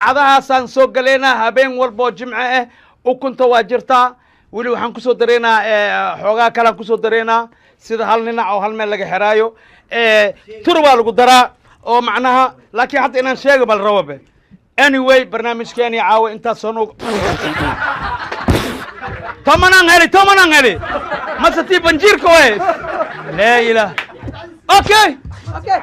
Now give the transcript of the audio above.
Saacadahaasaan soo galaynaa habeen walboo Jimce ah. Ukunta waa jirtaa weli. Waxaan kusoo dareynaa xoogaa kalaan kusoo dareynaa, sida hal ninac oo hal meel laga xeraayo. Tur waa lagu daraa oo macnaha, laakiin hadda inaan sheego bal rababe. Anyway, barnaamijkeeni caawa intaas soo nog. 10aan heli, 10aan heli, mase tii banjiirka way. Laa ilaah. Okay. Okay.